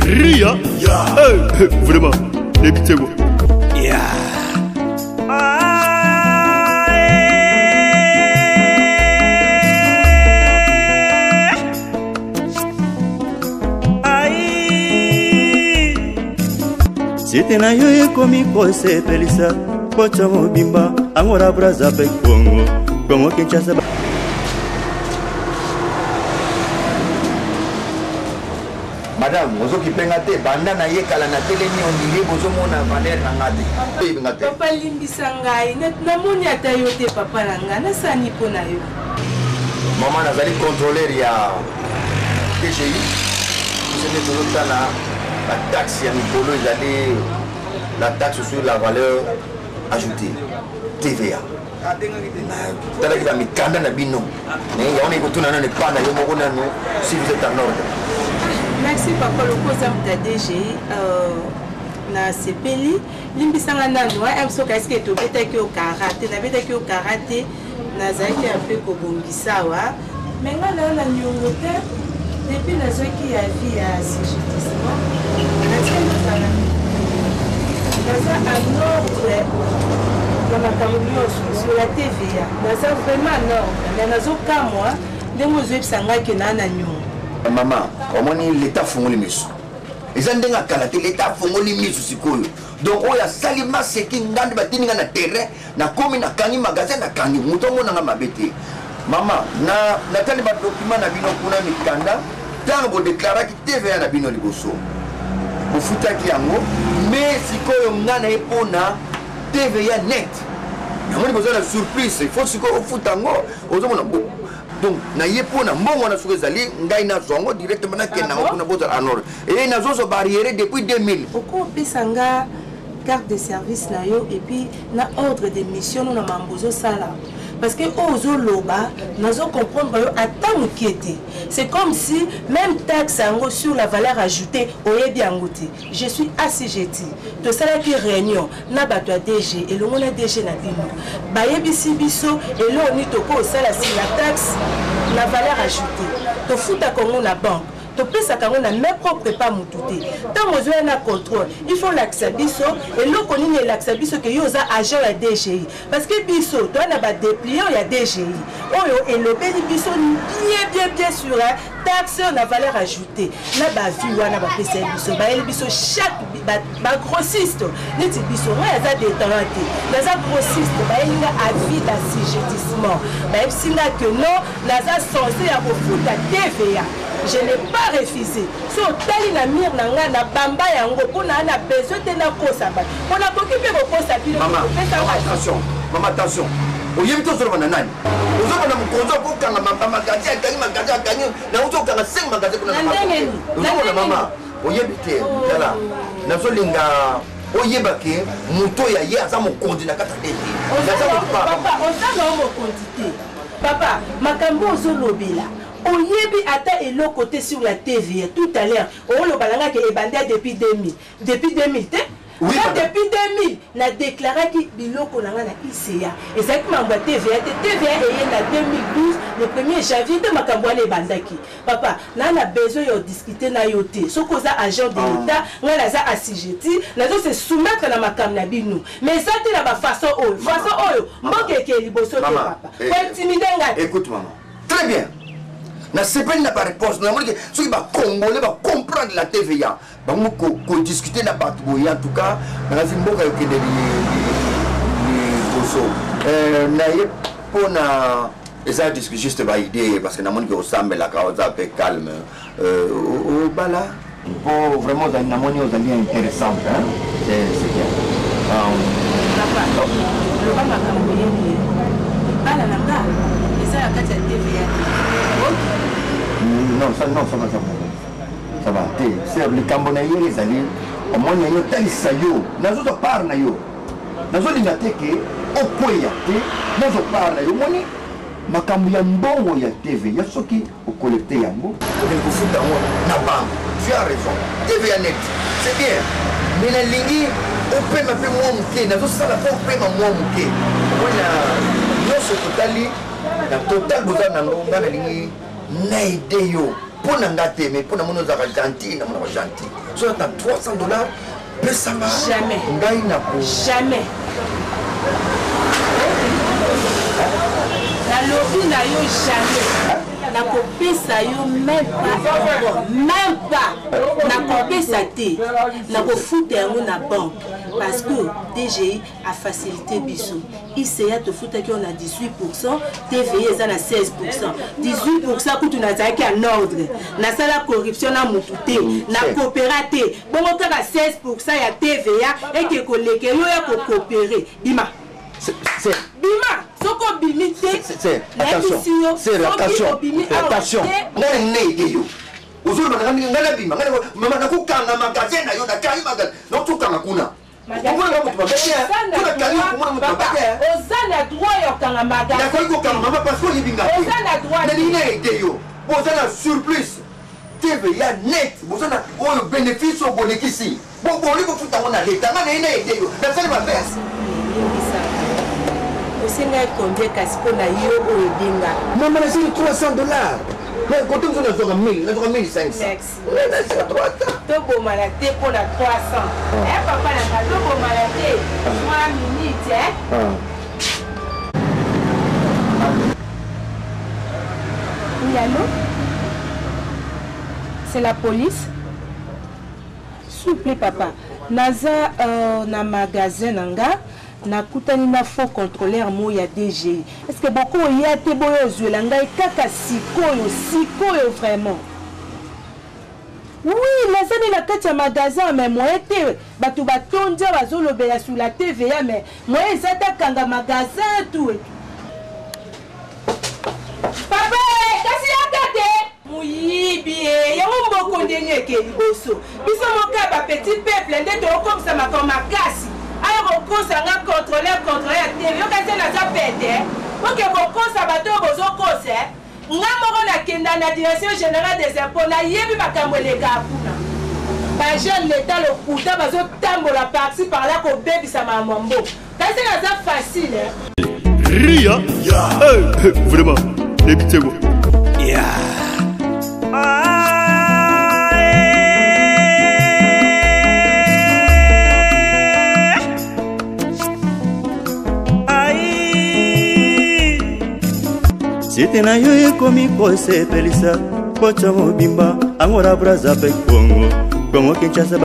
Ria. Hey, vraiment, les bitego. Yeah. Site na yo ekomi kosepelisa pocho mobimba Angola, Braza mpe Kongo, Kongo Kinshasa. Madame, ozokipe nga te, banda na ye kala na telemi ondire bozomona valeur na nga te. Oyebi nga te. Papa, limbisa ngai, namoni ata yo te. Papa na ngai, nasani mpo na yo. Mama, nazali contrôleur ya DGI. Biso nde tozotala bataxe ya mikolo, ezali la taxe sur la valeur ajoutée, TVA. Talaki bamikanda na bino, yango nayi kotuna nano epa na yo moko nano si vous êtes en ordre. Merci papa, loko oza moto ya DGI, nasepeli. Limbisanga nanu soki eske tobetaki yo kara te. Nabetaki yo kara te, nazalaki un peu kobongisa awa. Me nga nayo na niongo te. Depuis nazwaki ya vie ya assujettissement, natikali kozala, naza en ordre na makambo nyonso sur la TVA. Naza vraiment en ordre, mais nazokamwa ndenge ozoyebisa ngai ke naa na niongo. Mama, omoni, leta afungoli miso. Eza ndenge akala te, leta afungoli miso sikoyo. Donc oyo asali maseki, nga nde batindi nga na terrain, nakomi, nakangi magasin, nakangi moto amonanga mabe te. Mama, na natali badocument na bino kuna, mikanda, ntango bodeklaraki TVA na bino liboso, bofutaki yango. Mais sikoyo nga na ye mpona TVA net, namoni boza na surprise, il faut sikoyo ofuta yango. Ozomona, donc na ye mpo na mbongo wana, soki ezali ngai nazwa yango directement, nakende yango kuna, bozala en ordre. E nazozwa barrière depuis 2000. Okopesa nga carte de service na yo et puis na ordre de mission no na mambo ozosala, parce que oyo ozoloba, nazocomprendre yo ata mokie te. C'est comme si même taxe yango sur la valeur ajoutée, oyebi yango te. Je suis assujetti. Tosalaki réunion na bato ya DG, elongo na DG na bino. Bayebisi biso eloko nini tokosala sur la taxe na valeur ajoutée. Tofutaka yango na banque, topesaka yango na main propre pa motu te. Ntango ozoya na contrôle, il faut olakisa biso eloko nini elakisa biso ke yo oza agent ya DGI, parce que biso toya na badépliant ya DGI oyo elobeli biso bien bien bien sur taxe na valeur ajoutée. Na baavis wana bapesa biso, bayeli biso chaque bagrossiste neti biso. Ngai aza détaillant te, naza grossiste. Bayeli nga avis d'assujettissement, bayebisi nga que non, naza censé ya kofuta TVA. Je n'ai pas refusé. So otali na mire na ngai, na bamba yango mpo na na besoin te nakosa bato, mpo nakoki mpe kokosa bino. Attention mama, attention. Oyebi te ozoloba na nani? Ozoloba na mokonzi akokanga magasin, akangi magasin, akangi, nauti okanga 5 magasin kuna. Ozomona mama, oyebi te. Tala, nazolinga oyeba ke moto ya ye aza mokonzi na kati ya DG. Oza nao mokonzi te papa. Makambo ozolobela, oyebi ata eloko te sur la TVA. Tout à l'heure oloba na ngai ke ebanda depuis 2000. Depuis 2000 te. Oui, nga depuis 2000 na déclaraki biloko na ngai na ICA. Ezalaki makambo ya TVA te. TVA eye na 2012, le 1er janvier nde makambo wana ebandaki. Papa, naa na besoin ya odiscute na yo te. Soki oza agent de l'État, ngai naza assujetti, nazo se soumettre na makambo na bino, mais eza te na bafaçon oyo. Façon oyo, mboka ekeye liboso te. Papa, kointimide ngai te. Écoute maman, très bien, nasepeli na baréponse. Namoni ke soki bacongolais bacomprendre la TVA, bango kodiscute na bato boye, en tout cas nakasi mboka ekende liboso. Na ye mpona eza juste baidée, parce que namoni ke osambelaka, oza mpe calme, obala mpo vraiment ozali, namoni ozali intéressante, c'est bien. Papa, loba makambo yebi. Bala na nga eza na kati ya TVA te. Non, ça, non, ça va, ça va, ça va te. Ser likambo na ye ezali, omoni yango, otalisa yo, nazozwa part na yo, nazolinga te ke okweya te. Nazwa part na yo. Omoni makambo ya mbongo ya TVA, soki ocollecte yango, okende kofuta yango na banque. Tu as raison, TVA net, c'est bien, mais nalingi opema mpe mwa moke. Nazosala mpo opema mwa moke. Omoni, na nyonso totali na total boza nango, nga nalingi na aide yo. Mpo na nga te, mais mpo na moni ozalaka gentil, namonaka gentil. Soki na 300 dollars, pesanga. Jamais. Ngai nako. Jamais. Nalobi na yo jamais. Nakopesa yo même pas, même pas. Nakopesa te. Nakofuta yango na banque parce que DGI a facilité biso. ICA tofutaki yo na 18%, TVA eza na 16%. 18% kutu nazalaki en ordre. Nasala corruption na mutu te, na coopera te. Bongo kaka 16% ya TVA eke koleka yo ya ko coopérer. Bima. Bima, soki obimi te, nayebisi yo, soki obimi awa te. Ngai nalingi na yo. Ozoloba na ngai, ngai nabima, ngai mama nakokanga magasin na yo, nakangi magasin, nakokanga kuna. Oza na droit ya kokanga magasin. Nakoki kokanga mama parce que oyebi ngai. Oza na droit. Nalingi na aide yo. Boza na surplus. TVA net, boza na oyo bénéfice oyo bolekisi. Boboli kofuta yango na leta. Ngai naye na aide yo. Nasali mabe. Osengaki combien kasi mpo na yo oyo ebenga? Mama, nasali 300 dollars. Mais kote mosusu nazwaka 1000, nazwaka 1500. Merci. Nasala 300. Tobomana te mpo na 300. Eh papa na nga, tobomana te. 3 minutes, eh. Oui, allô? C'est la police? S'il vous plaît, papa. Naza na magasin na nga, nakutani na faux contrôleur mo ya DGI. Est-ce que boko oya te boyo ozwela ngai kaka sikoyo, sikoyo vraiment? Oui, naza nde na kati ya magasin, mais moyen te, bato batondi awa bazolobela sur la TVA, mais moyen eza te akanga magasin tout et tout. Papa, kasi yaka te. Moyibi ye, yango mboko ndenge eke liboso. Biso moka ba petit peuple nde tokokomisa makambo makasi. Aya kokosa nga contrôleur, contrôleur ya TV. Yoka se naza pete. Oke kokosa bato oyo bozokosa. Nga moko nakenda na direction générale des impôts, nayebi makambo elekaka kuna. Ba jeune l'État lokuta bazotambola par-ci par-là kobebisa makambo ya mboka. Kasi naza facile. Ria. Hey, vraiment, nebitego. Yeah. Site na yo ekomi kosepelisa pocho mobimba, Angola, Braza mpe Congo, Congo Kinshasa.